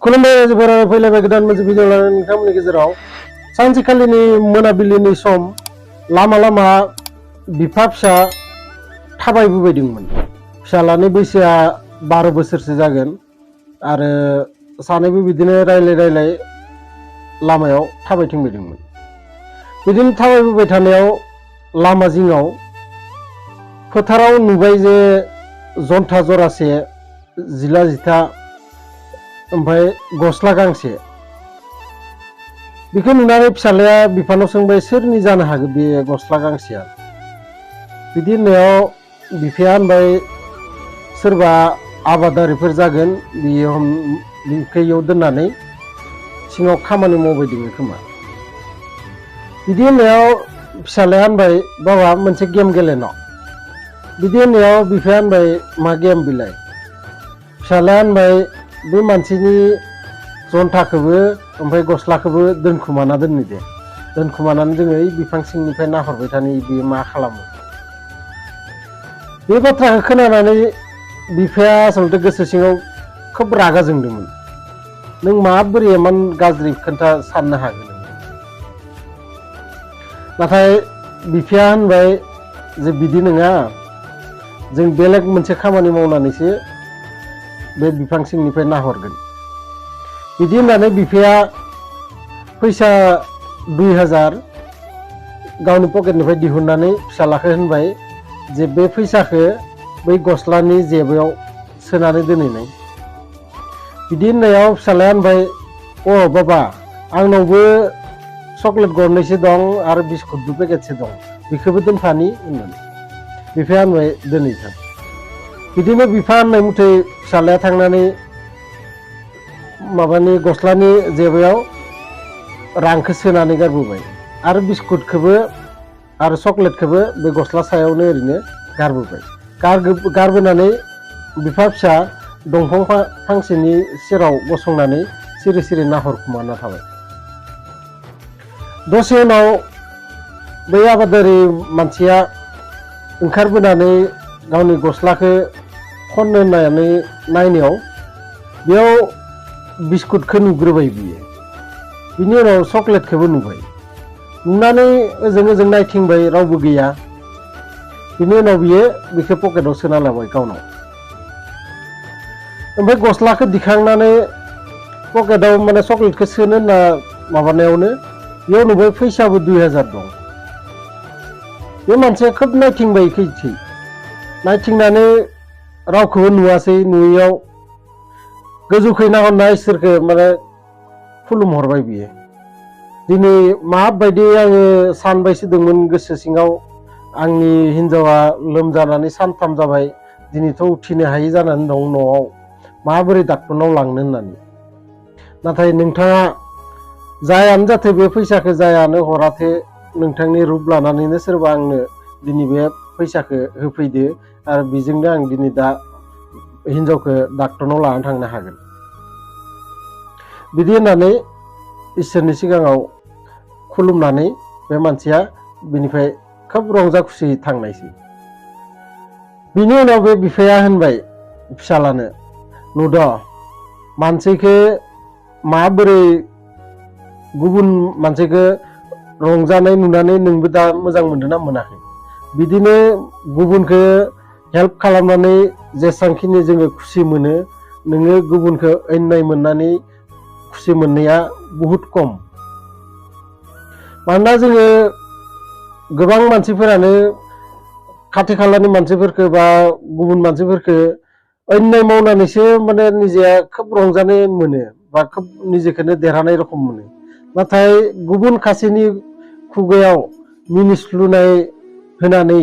खुलुमबाय रायजोफोरा फैलायबाय गोदान मोनसे भिडिअ लानानै नोंथांमोननि गेजेराव सानसेखालिनि मोनाबिलिनि सम लामा लामा बिफा फिसा थाबायबोबाय दंमोन। फिसालानि बैसोआ 12 बोसोरसो जागोन आरो सानैबो बिदिनो रायलाय लामायाव थाबायथिंबाय दंमोन। बिदिनो थाबायबोबाय थानायाव लामा जिङाव फोथाराव नुबाय जे जन्था जरासे जिला जिथा ओमफ्राय गस्ला गांसे। बेखौ नुनानै फिसालाया बिफानाव सोंबाय सोरनि जानो हागौ बे गस्ला गांसेया। बिदि होननायाव बिफाया होनबाय सोरबा आबादारिफोर जागोन, बिखौ इयाव दोननानै सिङाव खामानि मावबाय दङ खोमा। बिदि होननायाव फिसालाया होनबाय बाबा मोनसे गेम गेलेनो। बिदि होननायाव बिफाया होनबाय मा गेम बिलाय? फिसालाया होनबाय बे मानसिनि जन्थाखौबो ओमफ्राय गस्लाखौबो दोनखुमाना दोननो दे। दोनखुमानानै जोङो बिफां सिंनिफ्राय नाहरबाय थानि बे मा खालामो। बे बाथ्राखौ खोनानानै बिफाया आसलते गोसो सिङाव खोब रागा जोंदोंमोन। नों माबोरै इमान गाज्रि खोथा साननो हागोन? नाथाय बिफाया होनबाय जे बिदि नङा, जों बेलेग मोनसे खामानि मावनानैसो बे बिफां सिंनिफ्राय नाहरगोन। बिदि होननानै बिफाया फैसा 2000 गावनि पकेटनिफ्राय दिहुननानै फिसालाखौ होनबाय जे बे फैसाखौ बै गस्लानि जेबायाव सोनानै दोनहैनाय। बिदि होननायाव फिसालाया होनबाय अ बाबा आंनावबो चक्लेट गरनैसो दं आरो बिस्कुटबो पेकेटसे दं, बेखौबो दोनफानि होननानै। बिफाया होनबाय दोनहैथों। बिदिनो बिफा होननाय मथे फिसालाया थांनानै माबानि गस्लानि जेबायाव रांखौ सोनानै गारबोबाय आरो बिस्कुटखौबो आरो चक्लेटखौबो बे गस्ला सायावनो ओरैनो गारबोबाय। गारबोनानै बिफा फिसा दंफां फांसेनि सेराव गसंनानै सिरि सिरि नाहरखुमाना थाबाय। दसे उनाव बै आबादारि मानसिया ओंखारबोनानै गावनि गस्लाखौ खननो होननानै नायनायाव बेयाव बिस्कुटखौ नुग्रोबाय बियो। बिनि उनाव चक्लेटखौबो नुबाय। नुनानै ओजों नायथिंबाय, रावबो गैया। बिनि उनाव बियो बेखौ पकेटाव सोना लाबाय गावनाव। ओमफ्राय गस्लाखौ दिखांनानै पकेटाव माने चक्लेटखौ सोनो होनना माबानायावनो बेयाव नुबाय फैसाबो 2000 दं। बे मानसिया खोब नायथिंबाय खैथि, नायथिंनानै रावखौबो नुवासै। नुयैयाव गोजौखै नाहरना इसोरखौ माने खुलुमहरबाय बियो। दिनै माबायदि आङो सानबायसो दंमोन गोसो सिङाव, आंनि हिन्जावा लोमजानानै सानथाम जाबाय, दिनैथ' उथिनो हायि जानानै दं न'आव, माबोरै डाक्टरनाव लांनो होननानै। नाथाय नोंथाङा जायानो जाथों बे फैसाखौ जायानो हराथो, नोंथांनि रुप लानानैनो सोरबा आंनो दिनै बे फैसाखौ होफैदो आरो बेजोंनो आं दिनै दा हिन्जावखौ डाक्टरनाव लानानै थांनो हागोन। बिदि होननानै इसोरनि सिगाङाव खुलुमनानै बे मानसिया बिनिफ्राय खोब रंजा खुसि थांनायसै। बिनि उनाव बे बिफाया होनबाय फिसालानो, नुद' मानसिखौ माबोरै गुबुन मानसिखौ रंजानाय नुनानै नोंबो दा मोजां मोनदोंना मोनाखै? बिदिनो गुबुनखौ हेल्प खालामनानै जेसांखिनि जोङो खुसि मोनो, नोङो गुबुनखौ अन्याय मोननानै खुसि मोननाया बहुद खम। मानोना जोङो गोबां मानसिफोरानो खाथि खालानि मानसिफोरखौ बा गुबुन मानसिफोरखौ अन्याय मावनानैसो माने निजेया खोब रंजानाय मोनो बा खोब निजेखौनो देरहानाय रखम मोनो। नाथाय गुबुन खासेनि खुगायाव मिनिस्लुनाय होनानै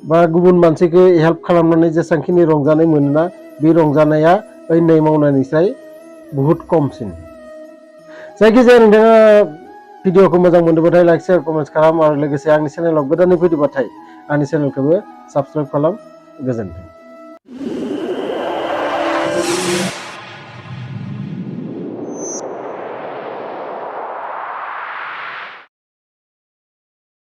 बा गुबुन मानसिखौ हेल्प खालामनानै जेसांखिनि रंजानाय मोनोना, बे रंजानाया अन्याय मावनायनिफ्राय बहुद खमसिन। जायखिजाया नोंथाङा भिडिअखौ मोजां मोनदोंबाथाय लाइक शेयार कमेन्ट्स खालाम आरो लोगोसे आंनि चेनेलाव गोदानै फैदोंबाथाय आंनि चेनेलखौबो साबस्क्राइब खालाम। गोजोन्थों।